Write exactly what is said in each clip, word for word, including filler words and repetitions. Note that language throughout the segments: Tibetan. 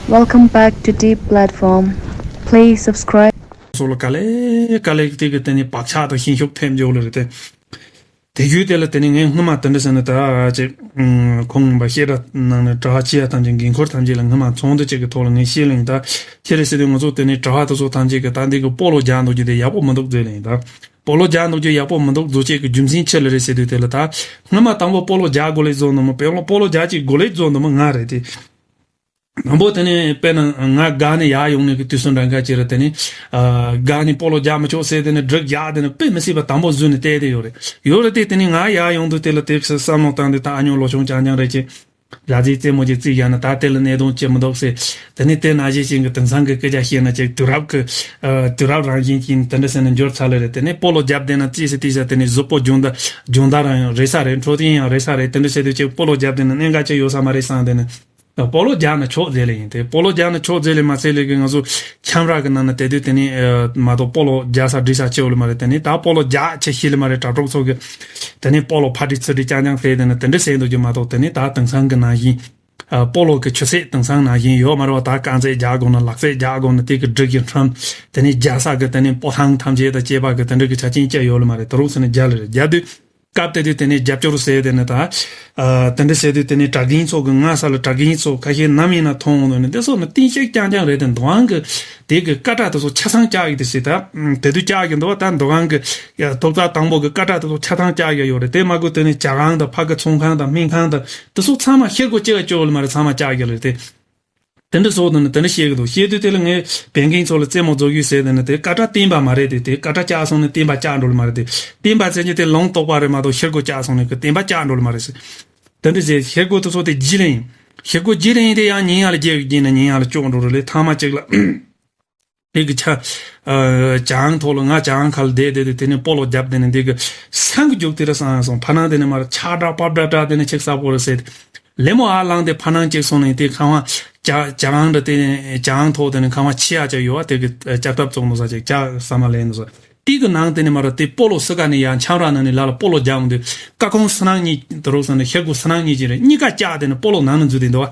Welcome back to Deep Platform. Please subscribe. སོགས་ལ་ག་ལེ་ག་ལེ་དེ་གི་དེ་ནི་བག་ཆགས་དང་ཤིང་ཤུགས་ཐེབས་འཇོག་ལ་རེད་དེ། དེ་རྒྱུ་དེ་ལ་དེ་ནི་ངས་སྔོན་མ་དེ་འདྲ་ཟེར་ན་ད་ཅིག་ཁོང་པ་བཤད་གྲྭ་ནང་ནས་གྲྭ་བ་ཆེ་ཡ་ཐམས་ཅད་འགན་འཁུར་ཐམས་ཅད་ལ་སྔོན་མ་ཚོགས་འདུ་ཅིག་གི་ཐོག་ལ་ངས་བཤད་ལ་ཡིན། ད་ཁྱེད་རེ་ཟེར་དུས་ང་ཚོ་དེ་ནི་གྲྭ་བ་དེ་ཚོ་ཐམས་ཅད་ཀྱི་ད་འདི་གི་སྤོ་ལོ་རྒྱག་འདུག་རྒྱུ་དེ་ཡག་པོ་མི་འདུག་ཟེར་ལ་ཡིན། ད་སྤོ་ལོ་རྒྱག་འདུག་རྒྱུ་ཡག་པོ་མི་འདུག་ཟེར་ཅིག་གི་རྒྱུ་མཚན་ཆེ་ལ་རེ་ཟེར་དུས་དེ་ལ་ད་སྔོན་མ་དང་པོ་སྤོ་ལོ་རྒྱག་དགོས་ལེ་བཟོ་འདུག་མོ་དཔེ་ལོ་སྤོ་ལོ་རྒྱག་ཅིག་དགོས་ལེ་བཟོ་འདུག་མོ་ང་རེད་དེ། དང་པོ་དེ་ནས་དཔེར་ན་ང་དགའ་ནས་ཡར་ཡོང་ནས་ཀྱི་དུས་སུ་འདྲ་འགའ་ཅིག་རེད། དེ་ནས་ཨ་དགའ་ནས་སྤོ་ལོ་རྒྱག་མི་ཆོག་ཟེར། དེ་ནས་སྒྲིག་རྒྱག་དེ་ནས་དཔེ་མི་སྲིད་པ་དང་པོ་བཟོས་ནས་བལྟས་ཏེ་ཡོད་རེད། ཡོད་རེད་དེ། དེ་ནས་ང་ཡར་ཡོང་དུས་དེ་ལ་དེ་བསམ་བློ་བཏང་དུས་ད་ཨ་ཉོ་ལོ་ཆུང་རྐྱང་རྐྱང་རེད་ཅེས་ལ་རྫིག་རྩེད་མོ་ཅིག་རྩིས་བཞག་ན་ད་དེ་ལ་གནད་དོན་ཅི་མི་འདུག་ཟེར། དེ་ནས་དེ་ནང་བཞིན་ཅན་གྱི་དེང་སང་གི་སྐད་ཆ་བཤད་ན་ཅིག་དུས་རབས་ཀྱི་ཨ་དུས་རབས་རང་བཞིན་ཅན་དེ་འདྲ་ཟེར་ནས་འགྱུར་ཚར་ལེ་རེད། དེ་ནས་སྤོ་ལོ་རྒྱབ་བསྡད་ན་རྩིས་སུ་རྩིས་ས་དེ་ནས་གཟུགས་པོ་སྦྱོང་བརྡར་སྦྱོང་བརྡར་རང་ཡང་རེད་ས་རེད། འཕྲོད་བསྟེན་ཡང་རེད་ས་རེད། དེ་འདྲ་བྱས་དུས་ཅིག་སྤོ་ལོ་རྒྱབ་བསྡད་ན་གནད་འགག་ཅིག་ཡོད་ས་མ་རེད་བསམ། དེ་ནས། སྤོ་ལོ་རྒྱག་ན་ཆོག་ཟེར་ལེ་ཡིན་ཏེ། སྤོ་ལོ་རྒྱག་ན་ཆོག་ཟེར་ལེ་མ་ཟེར་ལེ་གི་ང་ཚོ་ཁྱམས་ར་གི་ནང་ན་དེ་དུས་དེ་ནས་ཨ་མ་གཏོགས་སྤོ་ལོ་རྒྱག་ས་སྒྲིག་ས་ཅི་ཡོད་ལེ་མ་རེད། དེ་ནས་ད་སྤོ་ལོ་རྒྱག་ཆེ་ཤི་ལེ་མ་རེད། དྲ་གྲོགས་ཚོ་གི་དེ་ནས་སྤོ་ལོ་ཕ་སྒྲིག་ཚུར་སྒྲིག་རྐྱང་རྐྱང་ཟེར། དེ་ནས་དེ་འདྲ་ཟེར་འདུག་རྒྱུ་མ་གཏོགས་དེ་ནས་ད་དེང་སང་གི་ནང་བཞིན་ཨ་སྤོ་ལོ་གི་ཆུ་ཚད་དེང་སང་ནང་བཞིན་ཡོད་མ་རེད་བ། ད་རྐང་རྩེད་རྒྱག་དགོས་ན་ལག་རྩེད་རྒྱག་དགོས་ན་དེ་གི་སྒྲིག་གི་ཁྲིམས་དེ་ནས་རྒྱག་ས་གི་དེ་ནས་སྤོ་ཐང་ཐམས་ཅད་དང་བཅས་པ་གི་དེ་འདྲ་གི་ཆ་རྐྱེན་ཅི་ཡོད་ལེ་མ་རེད། དེ་རོགས་ཟེར་ནས་རྒྱག་ལེ་རེད། རྒྱག་དུས། སྐབས་དེ་དུས་དེ་ནས་རྒྱབ་སྐྱོར་ཟེར་དེ་ནི་ད། ཨ་དེ་འདྲ་ཟེར་དུས་དེ་ནས་གྲྭ་རྒན་ཚོ་གི་ང་ས་ལ་གྲྭ་རྒན་ཚོ་ཁ་ཤས་ནམ་ཡིན་ན་མཐོང་འོང་དུས་ནི་དེ་ཚོ་ནི་གཏིང་ཤུགས་རྐྱང་རྐྱང་རེད་དེ། འདུ་ཁང་གི་དེ་གི་ཀ་ཊ་དེ་ཚོ་ཆ་ཚང་བཀྱག་ཡོད་དེ་ཟེར། ད་དེ་དུས་བཀྱག་གི་འདུག་བ། ད་འདུ་ཁང་གི་ཐོག་རྩ་དང་པོ་གི་ཀ་ཊ་དེ་ཚོ་ཆ་ཚང་བཀྱག་ཡོད་ཡོད་རེད། དེ་མ་དགོས་དེ་ནས་ཇ་ཁང་དང་ཕ་གི་ཚོང་ཁང་དང་སྨན་ཁང་དང་དེ་ཚོ་ཚང་མ་ཤེལ་སྒོ་ཅིག་ག་བཅོལ་ལེ་མ་རེད། ཚང་མ་བཀྱག་ཡོད་ལེ་རེད་དེ། དེ་འདྲ་སོགས་དང་ནི་དེ་འདྲ་བཤད་གི་འདུག་བཤད་དུས་དེ་ལ་ངས་བན་རྒན་ཚོ་ལ་རྩེད་མོ་རྫོགས་ཡོད་ཟེར་དེ་ནི་དེ་ཀ་ཊ་བསྟན་པ་མ་རེད་དེ། དེ་ཀ་ཊ་བཀྱག་སོང་ནས་བསྟན་པ་བཀྱག་འགྲོ་ལེ་མ་རེད་དེ། བསྟན་པ་ཟེར་གྱི་དེ་ལུང་རྟོགས་པ་རེད་མ་གཏོགས་ཤེལ་སྒོ་བཀྱག་སོང་ནས་གི་བསྟན་པ་བཀྱག་འགྲོ་ལེ་མ་རེད་ཟེར། དེ་འདྲ་ཟེར། ཤེལ་སྒོ་དེ་ཚོ་དེ་བརྗེ་ལེ་ཡིན། ཤེལ་སྒོ་བརྗེ་ལེ་ཡིན་དེ་ཡང་ཉིན་ཡག་ལ་བརྗེ་བརྗེ་ནས་ཉིན་ཡག་ལ་བཅོག་འགྲོ་རེད་ལེ། ཐང་མ་གཅིག་ལ། དེ་གི་ཆ། ཨ་ཇ་ཁང་ཐོག་ལ་ང་ཇ་ཁང་ཁ་ལ་བསྡད་བསྡད་དེ་དེ་ནས་སྤོ་ལོ་བརྒྱབ་དེ་ནས་དེ་གི་སང་གི་རྒྱུག་དེ་ར་སང་སོང་། ཕ་ནང་དེ་ནས་མར་ཆག་སྒྲ་པབ་སྒྲ་སྒྲ་དེ་ནས་ཆིག་ས་པོ་ར་ཟེར། ལེ་མོ་ཨ་ལང་དེ་ཕ་ནང་གཅིག་སོང་ནས་དེ་ཁང་བ་ཇ་ཇ་ཁང་འདྲ་དེ་ནས་ཇ་ཁང་ཐོག་དེ་ནས་ཁང་བ་ཆེ་ཡ་ཅིག་ཡོད་བ། དེ་གི་ལྕགས་ཐབ་བཙོང་འདུག་ས་ཅིག་ཇ་ཟ་མ་ལེན་འདུག་ས། དེ་གི་ནང་དེ་ནས་མར་དེ་སྤོ་ལོ་སི་ཀ་ནས་ཡར་ཆང་རག་ནང་ནས་ལ་ལ་སྤོ་ལོ་རྒྱག་འོང་དུས་ཀ་ཁོང་སི་ནང་གཉིས་དེ་རོགས་སོང་ནས་ཤེལ་སྒོ་སི་ནང་གཉིས་ཅིག་རེད། གཉིས་ཀ་བཀྱག་དེ་ནས་སྤོ་ལོ་ནང་ན་འཛུལ་དེ་འདུག་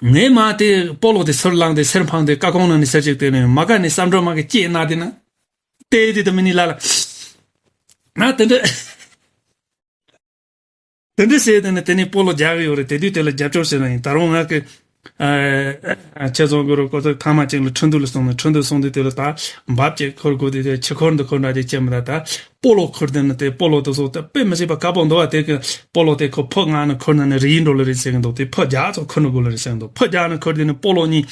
བ། ངས་མ་དེ་སྤོ་ལོ་དེ་ཚུར་བླངས་ཏེ་སེར་འཕངས་ཏེ་ཀ་ཁོང་ནང་ནས་སེར་ཅིག་བལྟས་ནས་མ་ག་ནས་བསམ་གྲུབ་མ་གི་སྐྱེས་ན་དེ་ན། བལྟས་དེ་དུ་མི་ནི་ལ་ལ། ང་དེ་འདྲ། དེ་འདྲ་བྱས་དེ་ནས་དེ་ནས་སྤོ་ལོ་རྒྱག་གི་ཡོད་རེད། དེ་དུས་དེ་ལ་རྒྱབ་སྐྱོར་བྱས་ན་ཡིན། ད་རུང་ང་གི་ཨ་ཆེ་ཚོང་གི་རོ་ཀོ་ཚོ་ཐ་མ་ཅིག་ལ་ཁྲིན་ཏུ་ལ་སོང་ནས་ཁྲིན་ཏུ་སོང་དུས་དེ་ལ་ད་འབབ་ཅིག་ཁུར་དགོས་དེ་དེ་ཕྱི་འཁོར་འདི་འཁོར་འདྲ་ཅིག་བྱས་མི་ད་ད། སྤོ་ལོ་ཁུར་དེ་ནི་དེ་སྤོ་ལོ་དེ་ཚོ་དེ་དཔེ་མི་སྲིད་པ་དཀར་པོ་འདུག་བ། དེ་གི་སྤོ་ལོ་དེ་ཁོ་ཕོ་ང་ནི་ཁུར་ན་ནི་རིལ་འགྲོ་ལེ་རེད་ཟེར་གི་འདུག་དེ་ཕོ་རྒྱག་ཚོ་ཁུར་ནི་དགོས་ལེ་རེད་ཟེར་གི་འདུག་ཕོ་རྒྱག་ནི་ཁུར་དེ་ནི་སྤོ་ལོ་གཉིས།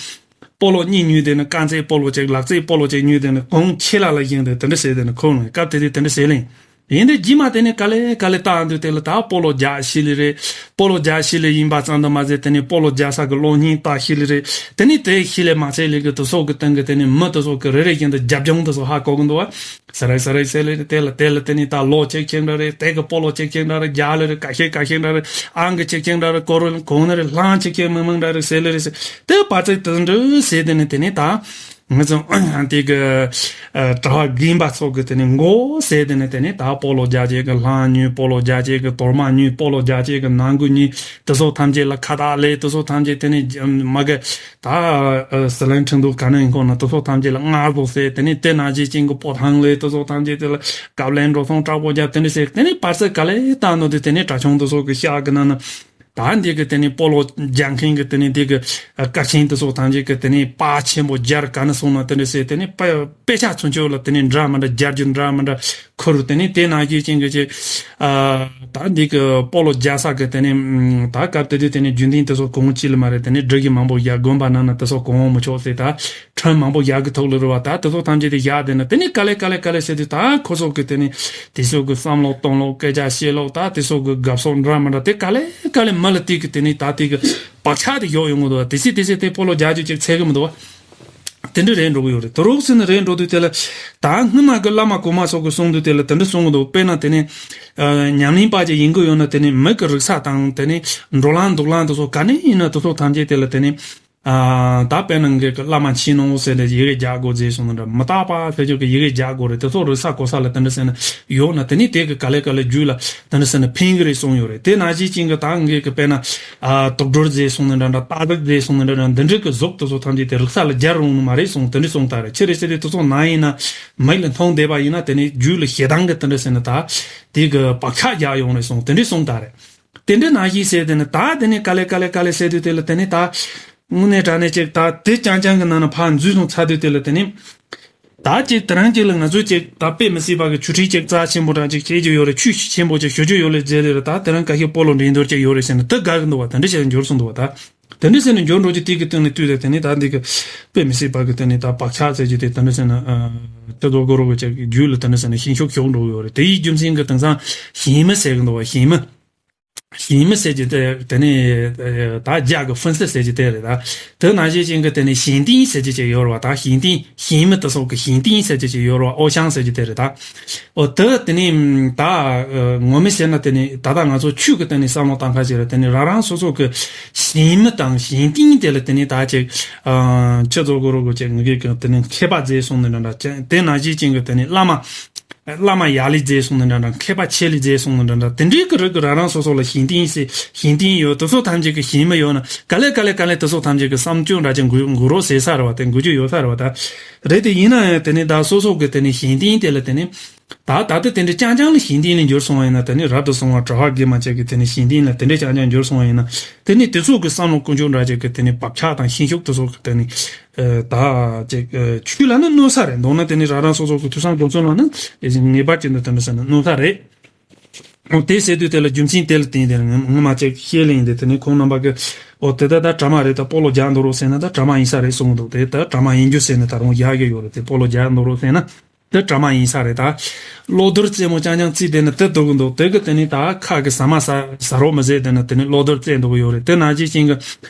སྤོ་ལོ་གཉིས་ཉོས་དེ་ནི་རྐང་རྩེད་སྤོ་ལོ་གཅིག་ལག་རྩེད་སྤོ་ལོ་གཅིག་ཉོས་དེ་ནི་གོང་ཆེ་ལ་ལ་བཞེངས་ཏེ་དེ་འདྲ་བྱས་དེ་ནི་ཁུར་ནི་སྐབས་དེ་དུས་དེ་འདྲ་བྱས་ལེ། ཡིན་དེ་རྗེས་མ་དེ་ནི་ག་ལེ་ག་ལེ་བཏང་དུས་དེ་ལ་ད་སྤོ་ལོ་རྒྱག་ཤི་ལེ་རེད། སྤོ་ལོ་རྒྱག་ཤི་ལེ་ཡིན་པ་ཙམ་དུ་མ་ཟད་དེ་ནི་སྤོ་ལོ་རྒྱག་ས་གི་གློག་བརྙན་ལྟ་ཤི་ལེ་རེད། དེ་ནི་དེ་ཤི་ལེ་མ་ཚད་ལེ་གི་དེ་ཚོ་གི་སྟེང་གི་དེ་ནི་མི་དེ་ཚོ་གི་རེ་རེ་བཞིན་དུ་རྒྱབ་ལྗོངས་དེ་ཚོ་ཧ་གོ་གི་འདུག་བ། ཟེར་རེ་ཟེར་རེ་ཟེར་ལེ་རེད། དེ་ལ་དེ་ལ་དེ་ནི་ད་ལོ་ཆིག་ཆིག་འདྲ་རེད། དེ་གི་སྤོ་ལོ་ཆིག་ཆིག་འདྲ་རེད། རྒྱག་ལེ་རེད། ཀ་ཤེ་ཀ་ཤེ་འདྲ་རེད། ཨང་གི་ཆིག་ཆིག་འདྲ་རེད། ཀོ་རོ་གོང་ནི་རེད། ལྷང་ཆིག་ཆིག་མང་མང་འདྲ་རེད་ཟེར་ལེ་རེད་ཟེར། དེ་བར་ཚིག་དེ་འདྲ་ཟེར་དེ་ནི་དེ་ནི་ད། ང་ཚོ་དེ་གི་ཨ་གྲྭ་བ་རྒན་པ་ཚོ་གི་དེ་ནི་མགོ་ཟེར་དེ་ནི་དེ་ནི་ད་སྤོ་ལོ་རྒྱག་བྱེད་གི་ལྷང་ཉོས། སྤོ་ལོ་རྒྱག་བྱེད་གི་དོར་མ་ཉོས། སྤོ་ལོ་རྒྱག་བྱེད་གི་ནང་གོས་ཉོས། དེ་ཚོ་ཐམས་ཅད་ལ་ཁ་བཏགས་ལས། དེ་ཚོ་ཐམས་ཅད་དེ་ནི་མ་གི་ད་ཟི་ལིང་ཁྲིན་ཏུ་ག་ནས་ཡིན་ཁོ་ན་དེ་ཚོ་ཐམས་ཅད་ལ་མངར་ཟོག་ཟེར། དེ་ནི་དེ་ནང་བཞིན་ཅན་གི་སྤོ་ཐང་ལས། དེ་ཚོ་ཐམས་ཅད་དེ་ལ་ཀབ་ལེན་འགྲོ་སོང་དྲག་པོ་རྒྱབ། དེ་ནི་ཟེར། དེ་ནི་བར་སེ་ག་ལེ་བཏང་ནོ་དེ་དེ་ནི་གྲྭ་ཆུང་དེ་ཚོ་གི་ཤག་གི་ནང་ན། ད་འདི་གི་དེ་ནི་སྤོ་ལོ་རྒྱག་མཁན་གི་དེ་ནི་འདི་གི་ཀ་ཆེན་དེ་ཚོ་ཐམས་ཅད་གི་དེ་ནི་པ་ཆེན་པོ་སྦྱར་ག་ནས་སོང་ན་དེ་འདྲ་ཟེར། དེ་ནི་དཔེ་དཔེ་ཆ་ཚུན་ཆོད་ལ་དེ་ནི་འདྲ་མི་འདྲ་སྦྱར་རྒྱུ་འདྲ་མི་འདྲ་ཁུར། དེ་ནི་དེ་ནང་བཞིན་ཅན་གི་ཅིག་ཨ་ད་འདི་གི་སྤོ་ལོ་རྒྱག་ས་གི་དེ་ནི་ད་སྐབས་དེ་དུས་དེ་ནི་རྒྱུན་ལྡན་དེ་ཚོ་གོང་ཅི་ལ་མ་རེད། དེ་ནི་སྒྲིག་གི་མང་པོ་ཡ་དགོན་པ་ནང་ན་དེ་ཚོ་གོང་འོང་མི་ཆོག་ཟེར། ད་ཁྲིམས་མང་པོ་ཡག་གི་ཐོག་ལ་རེད་བ། ད་དེ་ཚོ་ཐམས་ཅད་དེ་བཞག་བསྡད་ན་དེ་ནི་ག་ལེ་ག་ལེ་ག་ལེ་ཟེར་དུས། ད་ཁོ་ཚོ་གི་དེ་ནི་དེ་ཚོ་གི་བསམ་བློ་གཏོང་ལོག་སྐད་ཆ་བཤད་ལོག་ད་དེ་ཚོ་གི་དགའ་ཕྱོགས་འདྲ་མི་འདྲ་དེ་ག་ལེ་ག་ལེ་མི་ལ་དེ་གི་དེ་ནི་ད་དེ་གི་བག་ཆགས་དེ་ཡོག་ཡོང་གི་འདུག་དེ་སྲིད་དེ་སྲིད་དེ་སྤོ་ལོ་རྒྱག་རྒྱུ་ཅིག་ཚད་གི་མི་འདུག་བ། དེ་འདྲ་རེད་འགྲོ་གི་ཡོད་རེད། དེ་རོགས་ཟེར་ནི་རེད་འགྲོ་དུས་དེ་ལ་ད་སྔོན་མ་གི་བླ་མ་གོང་མ་ཚོ་གི་གསུང་དུས་དེ་ལ་དེ་འདྲ་གསུང་གི་འདུག་དཔེར་ན་དེ་ནི་ཨ་ཉམས་ལེན་པ་ཅིག་ཡིན་གི་ཡོད་ན་དེ་ནི་མི་གི་རིག་ས་དང་དེ་ནི་འགྲོ་ལམ་འདུག་ལམ་དེ་ཚོ་ག་ནས་ཡིན་ན་དེ་ཚོ་ཐམས་ཅད་དེ་ལ་དེ་ནི། ཨ། ད་དཔེར་ན་ངས་ཀྱི་བླ་མ་མཁྱེན་ནོ་ཟེར་ཏེ་ཡི་གེ་རྒྱག་དགོས་ཟེར་སོང་ན་འདྲ། མི་རྟག་པ་ཟེར་རྒྱུ་གི་ཡི་གེ་རྒྱག་དགོས་རེད། དེ་ཚོ་རིག་ས་གོ་ས་ལ་དེ་འདྲ་ཟེར་ན་ཡོད་ན། དེ་ནས་དེ་གི་ག་ལེ་ག་ལེ་རྒྱུད་ལ་དེ་འདྲ་ཟེར་ན་ཕན་གི་རེད་གསུངས་ཡོད་རེད། དེ་ནང་བཞིན་ཅན་གྱི་ད་ངས་ཀྱི་དཔེར་ན། ཨ། དུག་སྦྲུལ་ཟེར་སོང་ན་འདྲ་འདྲ། སྟག་རིག་ཟེར་སོང་ན་འདྲ་འདྲ། འདི་འདྲ་གི་གཟུགས་དེ་ཚོ་ཐམས་ཅད་དེ་རིག་ས་ལ་རྒྱག་རུང་ནི་མ་རེད་གསུངས། དེ་འདྲ་གསུངས་ད་རེད། ཅི་རེད་ཟེར་དུས་དེ་ཚོ་ནང་ཡིན་ན་མིག་ལ་མཐོང་བསྡད་པ་ཡིན་ན། དེ་ནས་རྒྱུད་ལ་ཞེ་སྡང་གི་དེ་འདྲ་ཟེར་ན་ད་དེ་གི་བག་ཆགས་རྒྱག་ཡོང་རེད་གསུངས། དེ་འདྲ་གསུངས་ད་རེད། དེ་འདྲ་ནང་བཞིན་ཟེར་དེ་ནི་ད་དེ་ནི་ག་ལེ་ག་ལེ་ག་ལེ་ཟེར་དུས་དེ་ལ་དེ་ནི་ད། དངོས་གནས་དྲང་གནས་ཅིག་ད་དེ་རྐྱང་རྐྱང་གི་ནང་ན་ཕར་འཛུལ་སོང་ཚར་དུས་དེ་ལ་དེ་ནི། ད་ཅིག་དེ་རང་ཅིག་ལ་ང་ཚོས་ཅིག་ད་དཔེ་མི་སྲིད་པ་གི་ཆོས་ཁྲིད་ཅིག་རྩ་ཆེན་པོ་འདྲ་ཅིག་བྱེད་རྒྱུ་ཡོད་རེད། ཆོས་ཆེན་པོ་ཅིག་ཞུ་རྒྱུ་ཡོད་རེད་ཟེར་དེ་རེད། ད་དེ་རང་ཁ་ཤས་སྤོ་ལོ་འགྲན་བསྡུར་ཅིག་ཡོད་རེད་ཟེར་ནས་དེ་དགའ་གི་འདུག་བ། དེ་འདྲ་བྱས་འབྱོར་སོང་འདུག་བ། ད་དེ་འདྲ་ཟེར་ནས་འབྱོར་འགྲོ་རྒྱུ་དེ་གི་སྟེང་ནས་བལྟས་ཏེ་དེ་ནི་ད་འདི་གི་དཔེ་མི་སྲིད་པ་གི་དེ་ནི་ད་བག་ཆགས་ཟེར་རྒྱུ་དེ་དེ་འདྲ་ཟེར་ན། ཨ། ཁྱེད་ཚོ་གོ་རོ་གི་ཅིག་རྒྱུད་ལ་དེ་འདྲ་ཟེར་ན་ཞེན་ཆགས་ཞུགས་འགྲོ་གི་ཡོད་རེད། དེ་ཡི་རྒྱུ་མཚན་གི་དེང་སང་ཞེན་མི་ཟེར་གི་འདུག་བ། ཞེན་མི། ཞེན་མི་ཟེར་གྱི་དེ་དེ་ནི་ད་རྒྱ་གི་ཧྥུན་སི་ཟེར་གྱི་དེ་རེད། ད་དེ་ནང་བཞིན་ཅན་གྱི་དེ་ནི་ཞེན་ཏིང་ཟེར་གྱི་ཅིག་ཡོད་རེད་བ། ད་ཞེན་ཏིང་། ཞེན་མི་དེ་སོགས་ཀྱི་ཞེན་ཏིང་ཟེར་གྱི་ཅིག་ཡོད་རེད་བ། ཨོ་ཤང་ཟེར་གྱི་དེ་རེད། ད་ཨོ་དེ་དེ་ནི་ད་ངོ་མ་བཤད་ན་དེ་ནི་ད་ལྟ་ང་ཚོ་ཆོས་ཀྱི་དེ་ནི་བསམ་བློ་བཏང་ཁ་ཅིག་རེད། དེ་ནི་རང་རང་སོ་སོ་གི་ཞེན་མི་དང་ཞེན་ཏིང་དེ་ལ་དེ་ནི་ད་ཅིག་ཁྱེད་ཚོ་གོ་རོ་གི་ཅིག་ངེད་ཀྱི་དེ་ནི་མཁས་པ་མཛད་སོང་ནི་འདྲ་འདྲ། དེ་ནང་བཞིན་ཅན་གྱི་དེ་ནི་བླ་མ། བླ་མ་ཡར་ལས་མཛད་སོང་ནི་འདྲ་འདྲ། མཁས་པ་ཆེ་ལས་མཛད་སོང་ནི་འདྲ་འདྲ། དེ་འདྲའི་གི་རིགས་ཀྱི་རང་རང་སོ་སོ་ལ་ཞེན་ཏིང་ཟེར། ཞེན་ཏིང་ཡོད། དེ་ཚོ་ཐམས་ཅད་ཀྱི་ཞེན་མི་ཡོད་ན་ག་ལེ་ག་ལེ་ག་ལེ་དེ་ཚོ་ཐམས་ཅད་ཀྱི་བསམ་སྤྱོད་འདྲ་ཅིག་འགུལ་འགུལ་རོགས་ཟེར་ས་རེད་བ། དེ་འགུལ་རྒྱུ་ཡོད་ས་རེད་བ། ད་རེད། དེ་ཡིན་ན་ཡང་དེ་ནི་ད་སོ་སོ་གི་དེ་ནི་ཞེན་ཏིང་དེ་ལ་དེ་ནི་ད་ད་ལྟ་དེ་འདྲ་རྐྱང་རྐྱང་ལ་ཞེན་ཏིང་ལ་འགྱུར་སོང་བ་ཡིན་ན། དེ་ནི་རབ་ཏུ་བྱུང་བ་གྲོལ་བ་དགེ་མ་ཅིག་གི་དེ་ནི་ཞེན་ཏིང་ལ་དེ་འདྲ་རྐྱང་རྐྱང་འགྱུར་སོང་བ་ཡིན་ན། དེ་ནི་དེ་ཚོ་གི་བསམ་བློ་ཀུན་སྤྱོད་འདྲ་ཅིག་གི་དེ་ནི་བག་ཆགས་དང་ཞེན་ཆགས་དེ་ཚོ་གི་དེ་ནི། ཨ། ད་ཅིག་ཨ། ཆོས་ལ་ནི་གནོད་ས་རེད། མདོར་ན་དེ་ནི་རང་རང་སོ་སོ་གི་ཐོས་བསམ་སྒོམ་གསུམ་ལ་ནི་ངེས་པར་ཅན་དུ་དེ་འདྲ་ཟེར་ན་གནོད་ས་རེད། འོ་དེ་ཟེར་དུས་དེ་ལ་རྒྱུ་མཚན་དེ་ལ་བརྟེན་ཏེ་ངོ་མ་ཅིག་བཤད་ལེ་ཡིན་ཏེ། དེ་ནི་ཁོང་རྣམ་པ་གི་འོ་དེ་ད་ད་གྲ་མ་རེད། ད་སྤོ་ལོ་རྒྱག་འདུག་རོགས་ཟེར་ན་ད་གྲ་མ་ཡིན་ས་རེད་གསུངས་འདུག་དེ་ད་གྲ་མ་ཡིན་རྒྱུ་ཟེར་ནས་ད་རུང་རྒྱག་གི་ཡོད་རེད། དེ་སྤོ་ལོ་རྒྱག་འདུག་རོགས་ཟེར་ན། དེ་གྲ་མ་ཡིན་ས་རེད། ད་གློག་རྡུལ་རྩེད་མོ་རྐྱང་རྐྱང་རྩེས་དེ་ནི་དེ་འདུག་གི་འདུག་དེ་གི་དེ་ནི་ད་ཁ་གི་ཟ་མ་ཟ་ཟ་རོགས་མི་ཟེར། དེ་ནི་དེ་ནི་གློག་རྡུལ་རྩེད་འདུག་གི་ཡོད་རེད། དེ་ནང་བཞིན་ཅན་གི་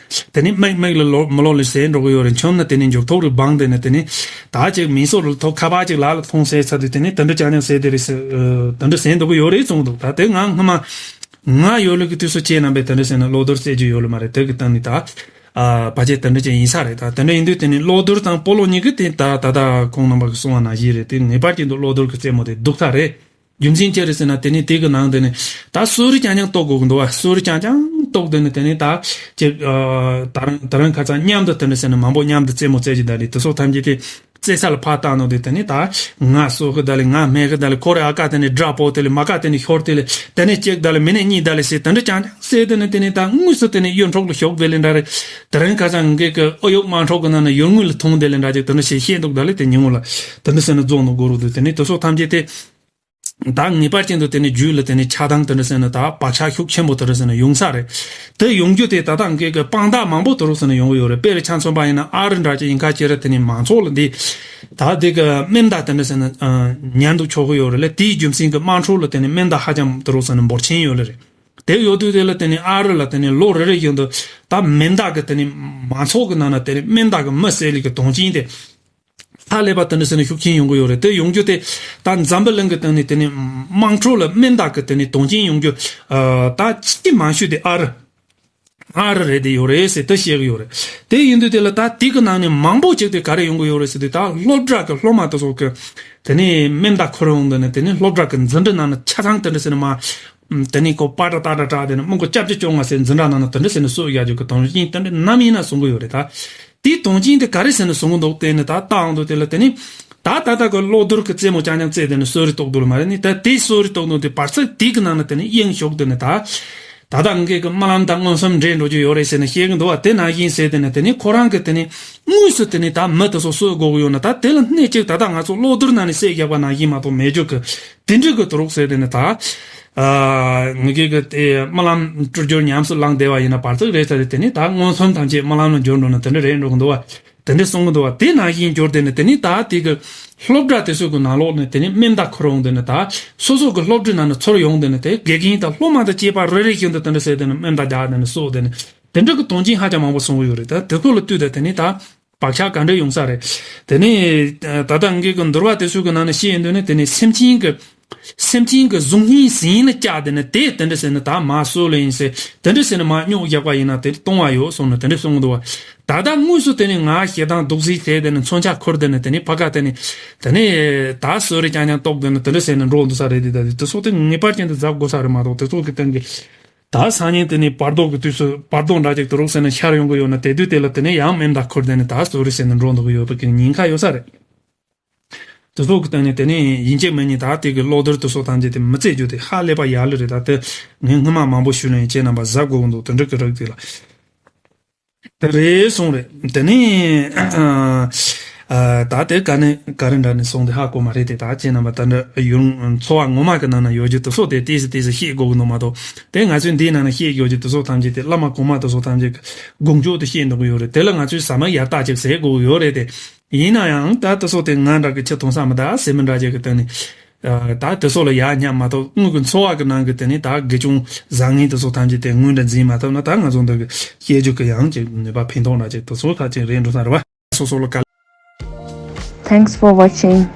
དེ་ནི་མིག་མིག་ལ་ལོ་མི་ལོ་ལ་ཟེར་འགྲོ་གི་ཡོད་རེད། མཆོད་ན་དེ་ནི་མཇུག་ཐོག་རུ་སྦང་དེ་ནི་དེ་ནི་ད་ཅིག་མིང་སོགས་ལ་ཐོག་ཁ་པར་ཅིག་ལ་ལ་ཐོང་ཟེར་ཚར་དུས་དེ་ནི་དེ་འདྲ་རྐྱང་རྐྱང་ཟེར་དེ་རེད་ཟེར། དེ་འདྲ་ཟེར་འདུག་གི་ཡོད་རེད་གསུངས་འདུག་ད་དེ་ང་སྔོན་མ་ང་ཡོད་ལུགས་ཀྱི་དུས་སུ་ཁྱེད་རྣམ་པས་དེ་འདྲ་ཟེར་ན་གློག་རྡུལ་རྩེད་རྒྱུ་ཡོད་ལ་མ་རེད། དེ་གི་སྟེང་ནས་ད། ཨ། ཕལ་ཆེར་དེ་འདྲ་ཅིག་ཡིན་ས་རེད། ད་དེ་འདྲ་ཡིན་དུས་དེ་ནི་གློག་རྡུལ་དང་སྤོ་ལོ་གཉིས་ཀྱི་དེ་ད་ད་ལྟ་ཁོང་རྣམ་པ་གིས་གསུངས་པ་ནང་བཞིན་རེད། དེ་ངེས་པར་ཅན་དུ་གློག་རྡུལ་གྱི་རྩེད་མོ་དེ་སྡུག་ས་རེད། རྒྱུ་མཚན་ཅི་རེད་ཟེར་ན་དེ་ནི་དེ་གི་ནང་དེ་ནི་ད་གསོལ་རས་རྐྱང་རྐྱང་གཏོང་དགོས་ཀྱི་འདུག་བ། གསོལ་རས་རྐྱང་རྐྱང་གཏོང་དེ་ནི་དེ་ནི་ད་ཅིག་ཨ། ད་རང་ད་རང་ཁ་སང་མཉམ་དུ་དེ་འདྲ་ཟེར་ན་མང་པོ་མཉམ་དུ་རྩེད་མོ་རྩེ་རྒྱུ་ད་ནི་དེ་ཚོ་ཐམས་ཅད་དེ་རྩེ་ས་ལ་ཕར་བཏང་ནོ་དེ་དེ་ནི་ད་ང་གསོལ་གི་ད་ལེ། ང་སྨད་གི་ད་ལེ། ཁོ་རེ་ཨ་ཀ་དེ་ནི་དགྲ་པོ་དེ་ལེ། མ་ཀ་དེ་ནི་ཤོར་དེ་ལེ། དེ་ནི་གཅིག་ད་ལེ། མི་ནི་གཉིས་ད་ལེ་ཟེར་དེ་འདྲ་རྐྱང་རྐྱང་ཟེར་དེ་ནི་དེ་ནི་ད་དངོས་སུ་དེ་ནི་གཡུ་འཕྲོག་ལ་ཞོག་དེ་ལེ་འདྲ་རེད། དེ་རིང་ཁ་སང་ངེད་ཀྱི་ཨོ་གཡུ་དམར་འཕྲོག་གི་ནང་ན་གཡུ་དངུལ་ལ་ཐོང་དེ་ལེ་འདྲ་ཅིག་དེ་འདྲ་ཞིག་བཤད་འདུག་ད་ལེ། དེ་ཉིན་མོ་ལ་དེ་འདྲ་ཟེར་ན་རྫོགས་ནོ་གོ་རུ་དུ་དེ་ནི་དེ་ཚོ་ཐམས་ཅད་དེ། ད་ངེས་པར་ཅན་དུ་དེ་ནི་རྒྱུད་ལ་དེ་ནི་ཆགས་སྡང་དེ་འདྲ་ཟེར་ན་ད་བག་ཆགས་ཤུགས་ཆེན་པོ་དེ་འདྲ་ཟེར་ན་ཡོང་ས་རེད། དེ་ཡོང་རྒྱུ་དེ་ད་ལྟ་ངེད་ཀྱི་དཔང་རྟགས་མང་པོ་དེ་འདྲ་ཟེར་ན་ཡོང་གི་ཡོད་རེད། དཔེར་ཆ་མཚོན་པ་ཡིན་ན་ཨ་རི་འདྲ་ཅིག་ཡིན་ཁ་ཅིག་རེད། དེ་ནི་མང་ཚོགས་ལ་འདི་ད་དེ་གི་མེ་མདའ་དེ་འདྲ་ཟེར་ན་ཉར་འདུག་ཆོག་གི་ཡོད་རེད་ལ། དེའི་རྒྱུ་མཚན་གྱི་དམངས་ཁྲོད་ལ་དེ་ནི་མེ་མདའ་ཧ་ཅང་དེ་འདྲ་ཟེར་ན་འབོར་ཆེན་ཡོད་ལེ་རེད། དེ་ཡོད་དུས་དེ་ལ་དེ་ནི་ཨ་རི་ལ་དེ་ནི་ལོ་རེ་རེ་བཞིན་དུ་ད་མེ་མདའ་གི་དེ་ནི་མང་ཚོགས་ཀྱི་ནང་ན་དེ་ནི་མེ་མདའ་གི་མི་བསད་ལི་གི་དོན་རྐྱེན་དེ། ཧ་ལས་པ་དེ་འདྲ་ཟེར་ནས་ཤུགས་ཆེན་ཡོང་གི་ཡོད་རེད། དེ་ཡོང་རྒྱུ་དེ་ད་འཛམ་བུ་གླིང་གི་སྟེང་ནས་དེ་ནས་དམངས་ཁྲོད་ལ་མེ་མདའ་གི་དེ་ནས་དོན་རྐྱེན་ཡོང་རྒྱུ། ཨ། ད་ཅི་མང་ཤོས་དེ་ཨ་རི། ཨ་རི་རེད་དེ་ཡོད་རེད་ཟེར་དེ་བཤད་གི་ཡོད་རེད། དེ་ཡིན་དུས་དེ་ལ་ད་དེ་གི་ནང་ནས་མང་པོ་ཅིག་དེ་ག་རེ་ཡོང་གི་ཡོད་རེད་ཟེར་དུས། ད་སློབ་གྲྭ་གི་སློབ་མ་དེ་ཚོ་གི་དེ་ནས་མེ་མདའ་འཁུར་ཡོང་དེ་ནས་དེ་ནས་སློབ་གྲྭ་གི་འཛིན་གྲྭ་ནང་ན་ཆ་ཚང་དེ་འདྲ་ཟེར་ནས་མ། དེ་ནས་ཁོ་པ་ཏྲ་ཏ་ཏྲ་ཏྲ་དེ་ནས་མི་མགོ་སྐྱབས་ཀྱི་སྐྱོང་བ་ཟེར་འཛིན་གྲྭ་ནང་ན་དེ་འདྲ་ཟེར་ནས་སྲོལ་ཡག་རྒྱུ་གི་དོན་རྐྱེན་དེ་འདྲ་ནམ་ཡིན་ན་གསུང་གི་ཡོད་རེད། ད་དེའི་དོན་རྐྱེན་དེ་ག་རེ་ཟེར་ནས་གསུང་གི་འདུག་དེ་ནི་ད་ལྟའང་འདུག་དེ་ལ་དེ་ནི་ད་ད་ལྟ་གི་གློག་རྡུལ་གི་རྩེད་མོ་རྐྱང་རྐྱང་རྩེད་དེ་ནི་གསོལ་རས་གཏོང་འདུག་ལ་མ་རེད། ནི་ད་དེའི་གསོལ་རས་གཏོང་འདུག་དེ་བར་ཚིགས་དེ་གི་ནང་ན་དེ་ནི་དབྱིངས་ཞུགས་དེ་ནི་ད་ད་ལྟ་ངེད་ཀྱི་རྨི་ལམ་དང་མངོན་སུམ་འདྲེས་འགྲོ་རྒྱུ་ཡོད་རེད་ཟེར་ནས་བཤད་གི་འདུག་བ། དེ་ནང་བཞིན་ཟེར་དེ་ནི་དེ་ནི་ཁོ་རང་གི་དེ་ནི་དངོས་སུ་དེ་ནི་ད་མི་དེ་ཚོ་གསོད་དགོས་གི་ཡོད་ན། ད་དེ་ལ་སྣེ་གཅིག་ད་ལྟ་ང་ཚོ་གློག་རྡུལ་ནང་ནས་བསད་རྒྱག་པ་ནང་བཞིན་མ་གཏོགས་མེད་རྒྱུ་གི། དེ་འདྲ་གི་དུ་རུག་ཟེར་དེ་ནི་ད། ཨ། ངེད་ཀྱི་གི་དེ་རྨི་ལམ་སྤྲུལ་རྒྱུར་ཉམས་སུ་བླངས་བསྡད་པ་ཡིན་ན་བར་ཚིགས་རེད་ཟེར་ཏེ། དེ་ནི་ད་མངོན་སུམ་ཐམས་ཅད་རྨི་ལམ་ལ་འགྱུར་འགྲོ་ན་དེ་འདྲ་རེད་འགྲོ་གི་འདུག་བ། དེ་འདྲ་གསུང་གི་འདུག་བ། དེ་ནང་བཞིན་འགྱུར་དེ་ནི་དེ་ནི་ད་དེ་གི་སློབ་གྲྭ་དེ་ཚོ་གི་ནང་ལོགས་ནས་དེ་ནི་མེ་མདའ་འཁུར་ཡོང་དེ་ནི་ད་སོ་སོ་གི་སློབ་གྲྭའི་ནང་ནས་ཚུར་ཡོང་དེ་ནི་དེ་དགེ་རྒན་དང་སློབ་མ་དང་བཅས་པ་རེ་རེ་བཞིན་དུ་དེ་འདྲ་ཟེར་དེ་ནི་མེ་མདའ་རྒྱག་དེ་ནི་གསོད་དེ་ནི་དེ་འདྲ་གི་དོན་རྐྱེན་ཧ་ཅང་མང་པོ་གསུང་གི་ཡོད་རེད། ད་དེ་ཚོ་ལ་ལྟོས་ཏེ་དེ་ནི་ད། བག་ཆགས་ག་འདྲ་ཡོང་ས་རེད། དེ་ནས་ད་ལྟ་ངེད་ཀྱི་འདུལ་བ་དེ་ཚོའི་གི་ནང་ནས་བཤད་ཡོང་དུས་ནི་དེ་ནས་སེམས་ཅན་གྱི་སེམས་ཅན་གྱི་གཟུགས་བརྙན་ཟིན་ལ་བཅག་དེ་ནི་དེ་དེ་འདྲ་ཟེར་ནས་ད་མ་གསོད་ལེ་ཡིན་ཟེར། དེ་འདྲ་ཟེར་ནས་མ་སྙོག་བཞག་པ་ཡིན་ན་དེ་གཏོང་བ་ཡོད་གསུངས་ནས་དེ་འདྲ་གསུང་གི་འདུག་བ། ད་ལྟ་དངོས་སུ་དེ་ནི་ང་ཞེ་སྡང་སྡུག་སྲིད་བྱས་དེ་ནི་མཚོན་ཆ་ཁུར་དེ་ནི་དེ་ནི་ཕ་ག་དེ་ནི་དེ་ནི་ད་གསོད་རེས་རྐྱང་རྐྱང་གཏོགས་དེ་ནི་དེ་འདྲ་ཟེར་ནས་འགྲོ་འདུག་ས་རེད། དེ་ད་དེ་ཚོ་དེ་ངེས་པར་ཅན་དུ་གཟབ་དགོས་ས་རེད་མ་གཏོགས་དེ་ཚོ་གི་སྟེང་གི་ད་སང་ཉིན་དེ་ནི་བར་དོ་གི་དུས་སུ་བར་དོ་འདྲ་ཅིག་དུ་རུག་ཟེར་ནས་ཤར་ཡོང་གི་ཡོད་ན་དེ་དུས་དེ་ལ་དེ་ནི་ཡང་མེ་མདའ་ཁུར་དེ་ནི་ད་གསོད་རེས་ཟེར་ནས་འགྲོ་འདུག་གི་ཡོད་པ་གི་ཉེན་ཁ་ཡོད་ས་རེད། དེ་ཚོ་གི་སྟེང་ནས་དེ་ནས་ཡིན་གཅིག་མིན་གཉིས་ད་དེ་གི་གློག་རྡུལ་དེ་ཚོ་ཐམས་ཅད་དེ་མི་བཙལ་རྒྱུ་དེ་ཧ་ལས་པ་ཡག་ལེ་རེད། ད་དེ་ངས་སྔོན་མ་མང་པོ་ཞུས་ལ་ཡིན་ཁྱེད་རྣམ་པ་གཟབ་དགོས་གི་འདུག་དེ་འདྲ་གི་རིགས་དེ་ལ་དེ་རེད་གསུངས་རེད། དེ་ནས་ཨ་ད་དེ་ག་ནས་ག་རེ་འདྲ་ནས་གསུངས་དེ་ཧ་གོ་མ་རེད་དེ། ད་ཁྱེད་རྣམ་པ་ད་འདྲ་ཡུལ་འཚོ་བ་ངོ་མ་གི་ནང་ན་ཡོད་རྒྱུ་དེ་ཚོ་དེ་ཏོག་ཙམ་ཏོག་ཙམ་ཤེས་དགོས་གི་འདུག་མ་གཏོགས་དེ་ང་ཚོས་འདིའི་ནང་ན་ཤེས་ཡོད་རྒྱུ་དེ་ཚོ་ཐམས་ཅད་དེ་བླ་མ་གོང་མ་དེ་ཚོ་ཐམས་ཅད་ཀྱི་དགོངས་རྒྱུ་དེ་ཤེས་འདུག་གི་ཡོད་རེད། དེ་ལ་ང་ཚོས་ཟ་མ་ཡར་ལྟ་ཅིག་ཟེར་དགོས་གི་ཡོད་རེད་དེ། ཡིན་ན་ཡང་ད་དེ་ཚོ་དེ་ང་འདྲ་གི་ཆེ་མཐོང་ས་མི་ད་སེ་མི་འདྲ་ཅིག་གི་སྟེང་ནས་ད་དེ་ཚོ་ལ་ཡ་ཉམས་མ་ཐུབ་དངོས་ཀྱི་འཚོ་བ་གི་ནང་གི་དེ་ནས་ད་དགེ་སྦྱོང་བཟང་ངན་དེ་ཚོ་ཐམས་ཅད་དེ་དངོས་འདྲ་འཛིན་མ་ཐུབ་ན་ད་ང་ཚོ་འདི་གི་སྐྱེ་རྒྱུ་གི་ཡང་ཅིག་ནུས་པ་ཕན་ཐོགས་འདྲ་ཅིག་དེ་ཚོ་ད་ཅིག་རེད་འགྲོ་ས་རེད་བ། སོ་སོ་ལ་དཀའ། Thanks for watching.